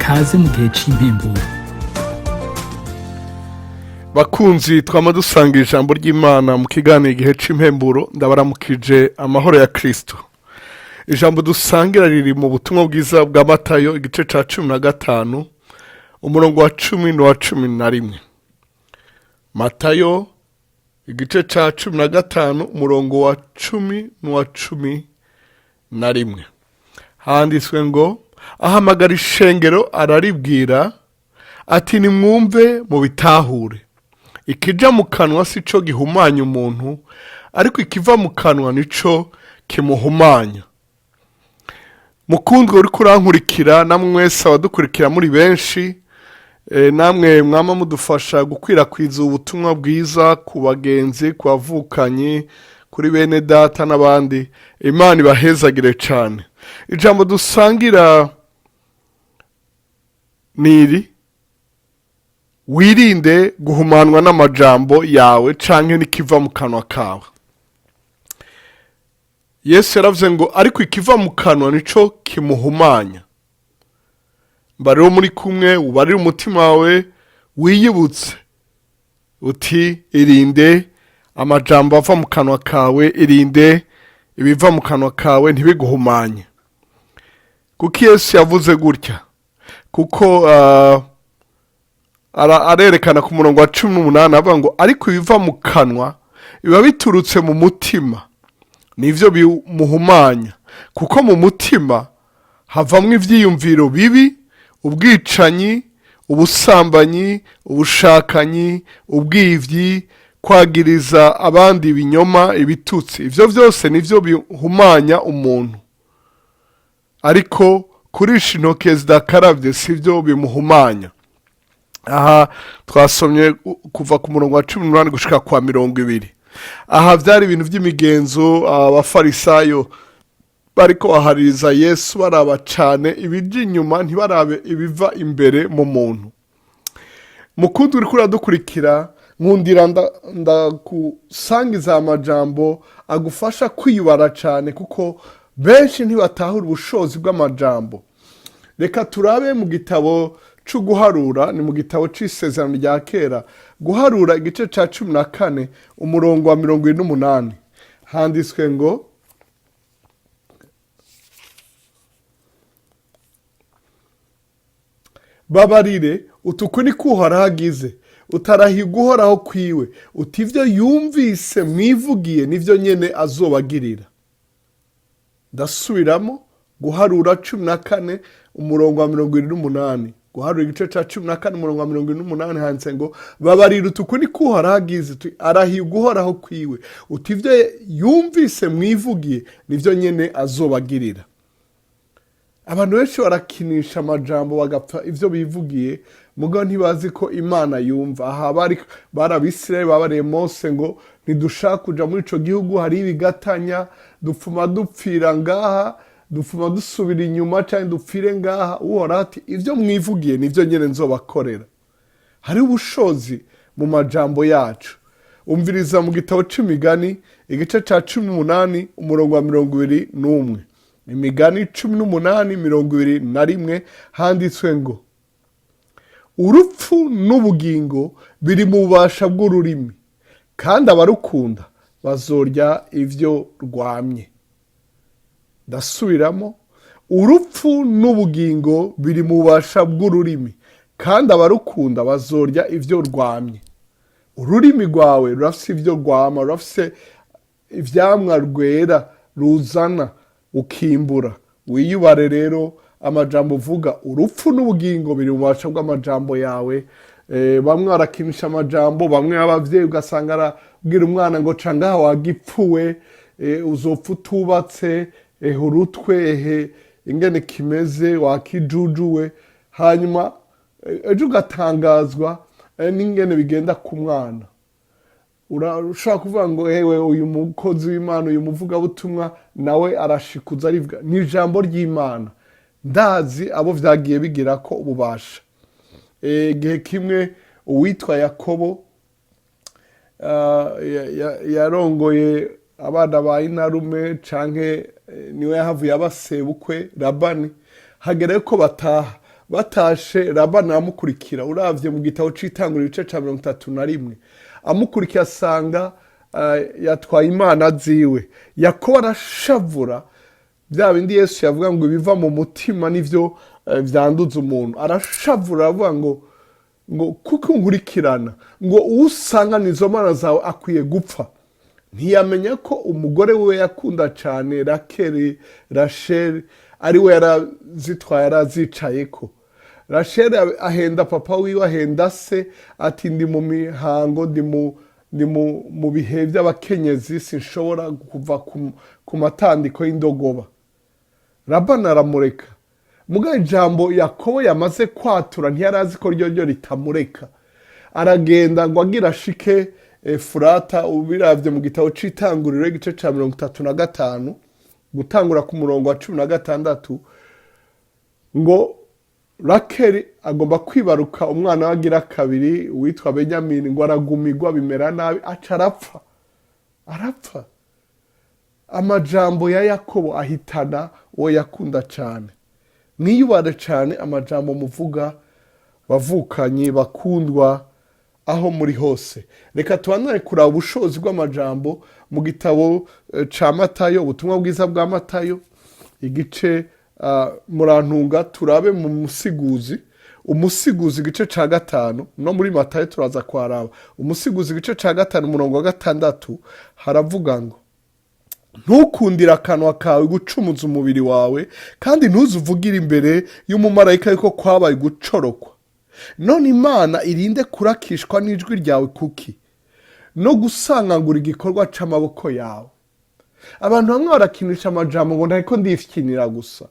Kaze mu gihe c'impemburo. Bakunzi twama dusanga ijambo ry'Imana mu kiganiro Igihe c'Impemburo, ndabaramukije amahoro ya Kristo. Ijambo dusangira riri mu butumwa bwiza bwa Matayo, igice ca 15, umurongo wa 10 n'uwa 11. Matayo igice ca 15, umurongo wa 10 n'uwa 11, handitswe ngo: "Ahamagara ishengero araribwira ati: 'Nimwumve mubitahure. Ikija mu kanwa si cyo gihumanya umuntu, ariko ikiva mu kanwa nico kimuhumanya.'" Mukundwa uriko urankurikira, namwe mwese abadukurikira muri benshi, namwe mwama mudufasha gukwirakwiza ubutumwa bwiza ku bagenzi, ku bavukanyi, kuri bene data n'abandi, Imana ibahezagire cyane. Ijambo dusangira ni iri: wirinde guhumanwa n'amajambo yawe canke n'ikiva mu kanwa kawe. Yesu yaravuze ngo: "Ariko ikiva mu kanwa nico kimuhumanya." Mba rero muri kumwe, ubarire umutima wawe, wiyibutse uti: "Irinde amajambo ava mu kanwa kawe, irinde ibiva mu kanwa kawe ntibiguhumanye." Kuko Yesu yavuze gutya, kuko arerekana ku murongo wa 18, avuga ngo: "Ariko ibiva mu kanwa biba biturutse mu mutima, nivyo bimuhumanya, kuko mu mutima havamwo ivyiyumviro bibi, ubwicanyi, ubusambanyi, ubushakanyi, ubwivyi, kwagiriza abandi ibinyoma, ibitutsi. Ivyo vyose nivyo bihumanya umuntu, ariko kurisha intoke zidakaravye sivyo bimuhumanya." Aha twasomye kuva ku murongo wa 18 gushika kwa 20. Aha vyari ibintu vy'imigenzo. Abafarisayo bariko bahaririza Yesu, baraba cane ibija inyuma, ntibarabe ibiva imbere mu muntu. Mukundi uriko uradukurikira, nkundira ndakusangiza amajambo agufasha kwiyubara cane, kuko benshi ntibatahura ubushobozi bw'amajambo. Reka turabe mu gitabo c'Uguharura, ni mu gitabo c'Isezerano rya Kera, Guharura igice ca 14, umurongo wa 28, handitswe ngo: "Babarire utuku niko Uhoraho agize, utarahiga Uhoraho kwiwe, uti ivyo yumvise mwivugiye nivyo nyene azobagirira." Ndasubiramo: Guharura 14, umurongo wa 28. Guharura igice ca 14, umurongo wa 28, handitse ngo: "Babarira utuku niko Uhoraho agize, uti arahiga Uhoraho kwiwe, uti ivyo yumvise mwivugiye nivyo nyene azobagirira." Abantu benshi barakinisha amajambo, bagapfa ivyo bivugiye, mugabo ntibazi ko Imana yumva. Aha bari Abisirayeli babariye Mose ngo: "Ntidushaka kuja muri ico gihugu, hari ibigatanya, dupfuma dupfira ngaha, dupfuma dusubira inyuma canke dupfire ngaha." Uhoraho ati: "Ivyo mwivugiye nivyo nyene nzobakorera." Hariho ubushobozi mu majambo yacu. Umviriza mu gitabo c'Imigani igice ca 18, umurongo wa 21. Imigani 18, 21, handitswe ngo: "Urupfu n'ubugingo biri mu bubasha bw'ururimi, kandi abarukunda bazorya ivyo rwamye." Ndasubiramo: urupfu n'ubugingo biri mu bubasha bw'ururimi, kandi abarukunda bazorya ivyo rwamye. Ururimi rwawe rurafise ivyo rwama, rurafise ivyamwa rwera ruzana ukimbura. Wiyubare rero amajambo uvuga. Urupfu n'ubugingo biri mu bubasha bw'amajambo yawe. Bamwe barakinisha amajambo, bamwe abavyeyi ugasanga arabwira umwana ngo: "Ca ngaha wagipfuwe, uzopfa utubatse, ehe urutwe, ehe ingene kimeze wakijujuwe." Hanyuma ejo ugatangazwa n'ingene bigenda ku mwana. Ushobora kuvuga ngo: "Ewe, uyu mukozi w'Imana, uyu muvugabutumwa nawe arashikuza arivuga." Ni ijambo ry'Imana. Ndazi abo vyagiye bigira ko ububasha. Igihe kimwe uwitwa Yakobo yarongoye abana ba inarume, canke niwe yahavuye abasebukwe Labani. Hagera ko bataha, Batashe, Labani aramukurikira. Uravye mu gitabo c'Itanguriro, igice ca 31, amukurikiye asanga yatwaye imana ziwe. Yakobo arashavura, bya bindi Yesu yavuga ngo ibiva mu mutima nivyo vyanduza umuntu. Arashavura, aravuga ngo kuko nkurikirana, ngo usangana izo mana zawe akwiye gupfa. Ntiyamenya ko umugore we yakunda cyane, Rakeri, Rasheli, ari we yarazitwaye, yarazicayeko. Rasheli ahenda papa wiwe, ahenda se, ati: "Ndi mu mihango, ndi mu bihe by'abakenyezi, sinshobora kuva ku matandiko y'indogoba." Labani aramureka. Muga ijambo Yakobo yamaze kwatura, ntiyari azi ko ryo ritamureka. Aragenda, ngo agira ashike Efurata, ubiravye mu gitabo c'Itanguriro, igice ca 35, gutangura ku murongo wa 16, ngo Rakeli agomba kwibaruka umwana we agira kabiri witwa Benyamini, ngo aragumirwa, bimera nabi, aca arapfa, arapfa. Amajambo ya Yakobo ahitana uwo yakunda cyane. Mwiyubare cyane amajambo muvuga, bavukanye bakundwa, aho muri hose. Reka tubandane kuraba ubushobozi bw'amajambo mu gitabo ca Matayo, Ubutumwa Bwiza bwa Matayo, igice, murantunga, turabe mu Musiguzi, Umusiguzi igice ca 5. No muri Matayo turaza kuharaba. Umusiguzi igice ca 5, umurongo wa 6, haravuga ngo: "Ntukundire akanwa kawe gucumuza umubiri wawe, kandi ntuzuvugire imbere y'umumarayika yuko kwabaye gucorokwa. None Imana irinde kurakishwa n'ijwi ryawe kuki, no gusangangura igikorwa c'amaboko yawe?" Abantu bamwe barakinisha amajambo ngo ntariko ndifyinira gusa.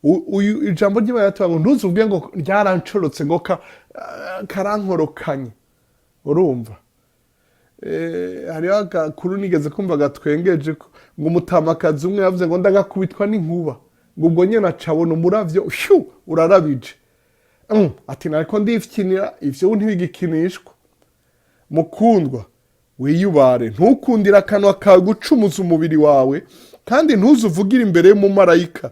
Uyu ijambo ry'Imana rituvuga ngo ntuzuvuge ngo ryarancorotse, ngo karankorokanye. Urumva, hariho agakuru nigeze kumva gatwengeje ngo umutamakazi umwe yavuze ngo ndagakubitwa n'inkuba, ngo ubwo nyene acabona umuravyo shu urarabije. Ati nariko ndifyinira. Ivyo ntibigikinishwa. Mukundwa, wiyubare, ntukundire akanwa kawe gucumuza umubiri wawe, kandi ntuzuvugire imbere y'umumarayika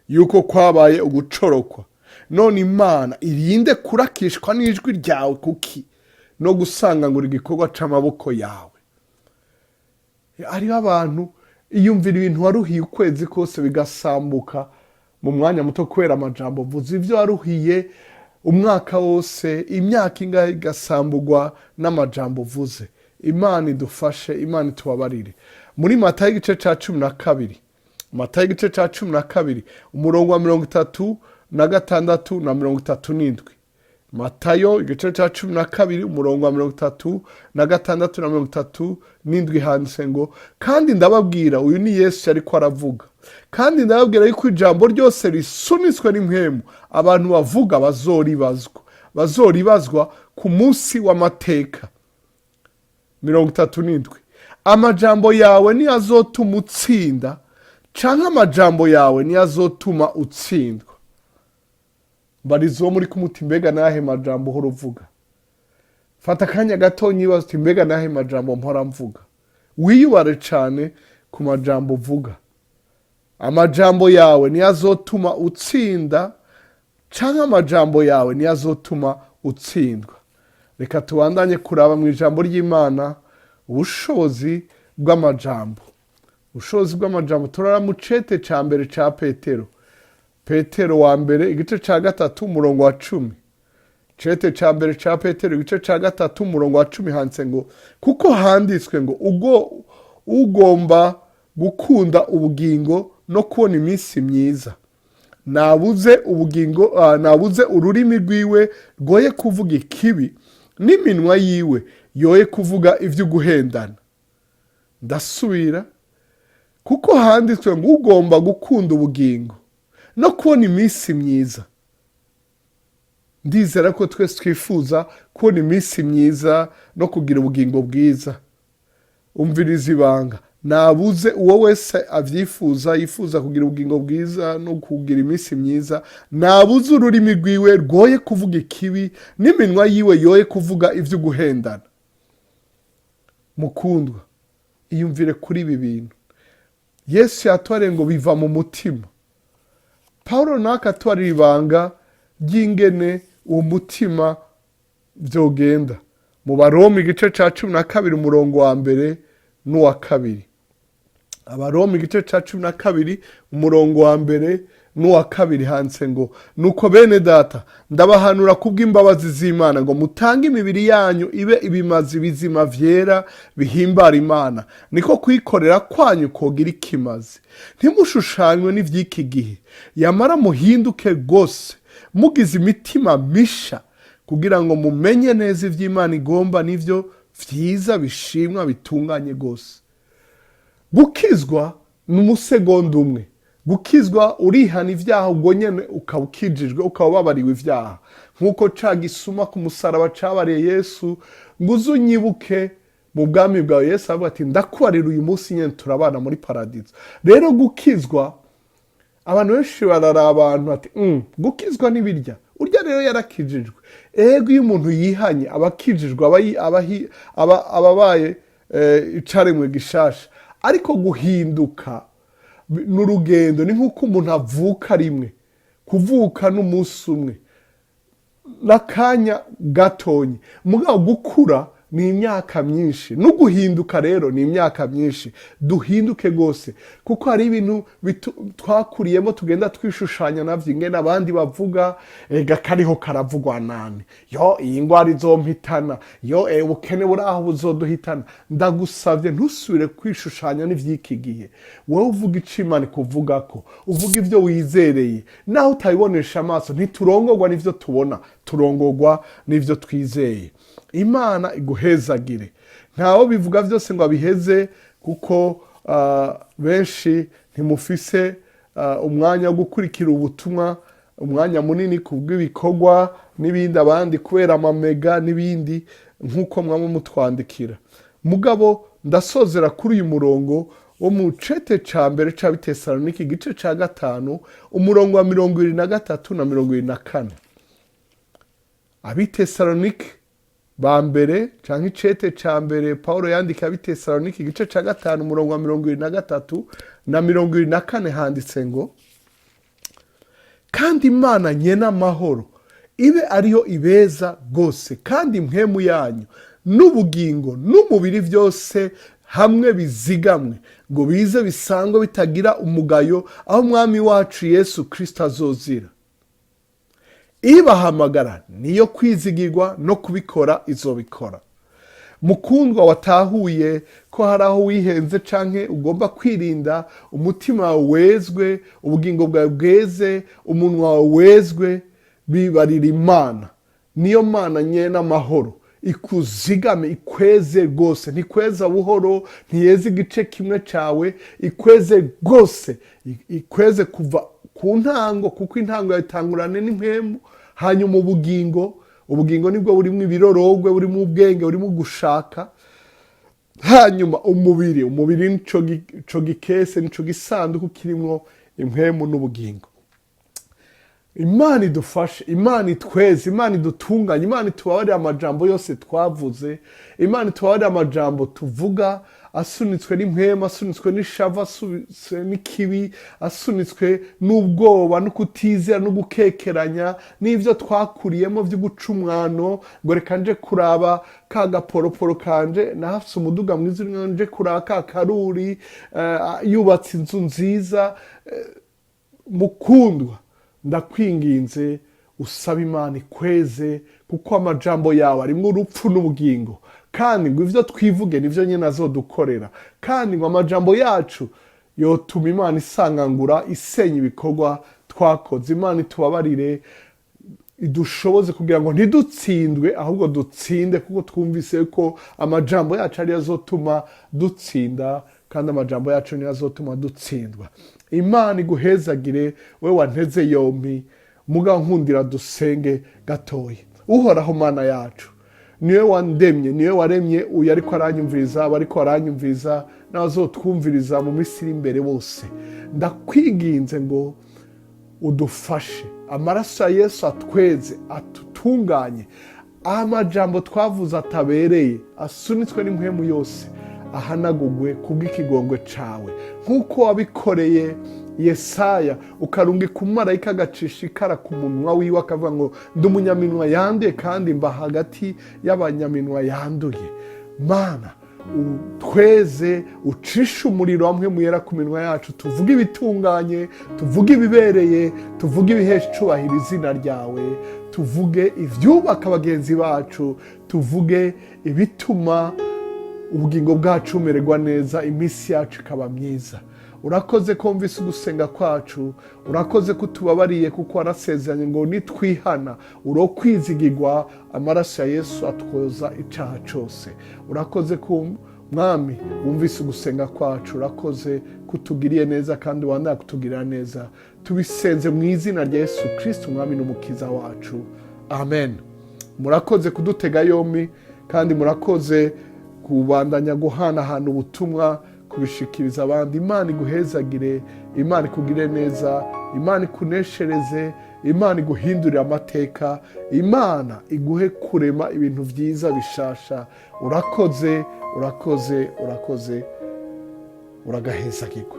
yuko kwabaye ugucorokwa. None Imana irinde kurakishwa n'ijwi ryawe kuki, no gusangangura igikorwa c'amaboko yawe? Hariho abantu iyumvira ibintu waruhiye ukwezi kose bigasambuka mu mwanya muto kubera amajambo uvuze. Ibyo waruhiye umwaka wose, imyaka ingahe, igasambugwa n'amajambo uvuze. Imana idufashe, Imana itubabarire. Muri Matayo igice ca 12, Matayo igice ca 12, umurongo wa 36 na 37. Matayo igice ca 12, umurongo wa 36 na 37, handitse ngo: "Kandi ndababwira," uyu ni Yesu ariko aravuga, "kandi ndababwira yuko ijambo ryose risunitswe n'impwemu abantu bavuga bazoribazwa, bazoribazwa ku munsi w'amateka." 37: "Amajambo yawe niyo azotuma utsinda, canke amajambo yawe niyo azotuma utsindwa." Mbariza uwo muri kumuti: mbega nahe majambo uhora uvuga? Fata akanya gato nyibaza uti: mbega nahe majambo mpora mvuga? Wiyubare cane ku majambo uvuga. Amajambo yawe niyo azotuma utsinda, canke amajambo yawe niyo azotuma utsindwa? Reka tubandanye kuraba mu ijambo ry'Imana ubushobozi bw'amajambo, ubushobozi bw'amajambo. Turara mu cete ca mbere ca Petero, Petero wa mbere igice ca 3, umurongo wa 10. Cete ca mbere ca Petero igice ca 3, umurongo wa 10, handitse ngo: "Kuko handitswe ngo ubwo ugomba gukunda ubugingo no kubona iminsi myiza, nabuze ubugingo, nabuze ururimi rwiwe rwoye kuvuga ikibi, n'iminwa yiwe yoye kuvuga ivy'uguhendana." Ndasubira: kuko handitswe ngo ugomba gukunda ubugingo no kubona iminsi myiza. Ndizera ko twese twifuza kubona iminsi myiza no kugira ubugingo bwiza. Umviriza ibanga: nabuze uwo wese avyifuza, yifuza kugira ubugingo bwiza no kugira iminsi myiza, nabuze ururimi rwiwe rwoye kuvuga ikibi, n'iminwa yiwe yoye kuvuga ivy'uguhendana. Mukundwa, iyumvire kuri ibi bintu Yesu yatwariye ngo biva mu mutima. Paulo nawe akatwarira ibanga. ry'ingene uwo mutima byogenda. Mu Baroma igice cya 12, umurongo wa mbere n'uwa kabiri. Abaroma igice cya 12, umurongo wa mbere n'uwa kabiri, handitse ngo: "Nuko bene data, ndabahanura kubw'imbabazi z'Imana ngo mutange imibiri yanyu ibe ibimazi bizima, vyera, bihimbara Imana, niko kuyikorera kwanyu kogira ikimazi. Ntimushushanywe n'ivy'iki gihe, yamara muhinduke rwose mugize imitima misha, kugira ngo mumenye neza ivy'Imana igomba, n'ivyo vyiza, bishimwa, bitunganye rwose." Gukizwa ni umusegonda umwe. Gukizwa, urihana ibyaha, ubwo nyene ukaba ukijijwe, ukaba ubabariwe ibyaha, nk'uko ca gisuma ku musaraba cabariye Yesu ngo: "Uze unyibuke mu bwami bwawe." Yesu avuga ati: "Ndakubarira, uyu munsi nyene turabana muri paradizo." Rero gukizwa, abantu benshi barara abantu ati gukizwa n'ibirya urya rero yarakijijwe." Ego, iyo umuntu yihanye aba akijijwe, aba abaye icaremwe gishasha. Ariko guhinduka ni urugendo, ni nk'uko umuntu avuka rimwe. Kuvuka n'umunsi umwe n'akanya gatonyi, mugabo gukura ni imyaka myinshi. No guhinduka rero ni imyaka myinshi. Duhinduke rwose, kuko hari ibintu twakuriyemo, tugenda twishushanya navyo, ingene abandi bavuga: "Ega kariho karavugwa nani? Yo, iyi ngwara izompitana, yo, ubukene buri aho buzoduhitana." Ndagusavye, ntusubire kwishushanya n'ivy'iki gihe. Wowe uvuga ico Imana ikuvugako, uvuga ivyo wizereye naho utabibonesha amaso. Ntiturongorwa n'ivyo tubona, turongorwa n'ivyo twizeye. Imana iguhezagire. Ntawe bivuga byose ngo abiheze, kuko benshi ntimufise umwanya wo gukurikira ubutumwa umwanya munini kubw'ibikorwa n'ibindi, abandi kubera amamega n'ibindi, nk'uko mwaba mutwandikira. Mugabo ndasozera kuri uyu murongo wo mu cete ca mbere c'Abitesaloniki, igice ca 5, umurongo wa 23 na 24. Abitesalonike ba mbere, canke icete ca mbere Paulo yandika Abitesalonike, igice ca 5, umurongo wa 23 na 24, handitse ngo: "Kandi Imana nyene amahoro ibe ariyo ibeza rwose, kandi impwemu yanyu n'ubugingo n'umubiri byose hamwe bizigamwe, ngo bize bisangwe bitagira umugayo aho Umwami wacu Yesu Kristo azozira. Ibahamagara niyo kwizigirwa, no kubikora izobikora." Mukundwa, watahuye ko hari aho wihenze canke ugomba kwirinda, umutima wawe wezwe, ubugingo bwawe bweze, umunwa wawe wezwe, bibarira Imana. Niyo Mana nyene amahoro ikuzigame, ikweze rwose. Ntikweza buhoro, ntiyeze igice kimwe cawe, ikweze rwose, ikweze kuva ku ntango, kuko intango yayitangurane n'impwemu. Hanyuma ubugingo, ubugingo nibwo burimo ibirorogwe, burimo ubwenge, burimo gushaka. Hanyuma umubiri, umubiri nico gikese, nico gisanduku kirimwo impwemu n'ubugingo. Imana idufashe, Imana itweze, Imana idutunganye, Imana itubabarire amajambo yose twavuze, Imana itubabarire amajambo tuvuga asunitswe n'impwemu, asunitswe n'ishavu, asunitswe n'ikibi, asunitswe n'ubwoba no kutizera no gukekeranya n'ibyo twakuriyemo byo guca umwano, ngo reka nje kuraba ka gaporoporo kanje, nahafise umuduga mwiza, nje kuraba ka karuri yubatse inzu nziza. Mukundwa, ndakwinginze usaba Imana ikweze, kuko amajambo yawe arimwo urupfu n'ubugingo, kandi ngo ivyo twivuge nivyo nyine azodukorera, kandi ngo amajambo yacu yotuma Imana isangangura, isenya ibikorwa twakoze. Imana itubabarire, idushoboze kugira ngo ntidutsindwe, ahubwo dutsinde, kuko twumvise ko amajambo yacu ariyo azotuma dutsinda, kandi amajambo yacu niyo azotuma dutsindwa. Imana iguhezagire we wanteze yompi. Muga nkundira dusenge gatoya. Uhoraho Mana yacu, niwe wandemye, niwe waremye uyu ariko aranyumviriza, aba ariko aranyumviriza n'abazotwumviriza mu minsi iri imbere bose. Ndakwinginze ngo udufashe, amaraso ya Yesu atweze, atutunganye. Amajambo twavuze atabereye, asunitswe n'impwemu yose, ahanagugwe kubw'ikigongwe cawe, nk'uko wabikoreye. Yesaya, ukarungika umumarayika agacisha ikara ku munwa wiwe, akavuga ngo: "Ndi umunyaminwa yanduye, kandi mba hagati y'abanyaminwa yanduye." Mana, utweze, ucishe umuriro hamwe muyera ku minwa yacu, tuvuge ibitunganye, tuvuge ibibereye, tuvuge ibihesha icubahiro izina ryawe, tuvuge ibyubaka bagenzi bacu, tuvuge ibituma ubugingo bwacu bumererwa neza, iminsi yacu ikaba myiza. Urakoze ko wumvise ugusenga kwacu. Urakoze ko utubabariye, kuko warasezeranye ngo nitwihana urokwizigirwa, amaraso ya Yesu atwoza icyaha cyose. Urakoze ko, Mwami, wumvise ugusenga kwacu. Urakoze ko utugiriye neza kandi wandaya kutugirira neza. Tubisenze mu izina rya Yesu Kirisiti, Umwami n'Umukiza wacu, amen. Murakoze kudutega yombi, kandi murakoze kubandanya guhanahana ubutumwa, kubishikiriza abandi. Imana iguhezagire, Imana ikugire neza, Imana ikuneshereze, Imana iguhindurire amateka, Imana iguhe kurema ibintu byiza bishasha. Urakoze, urakoze, urakoze, uragahezagirwa.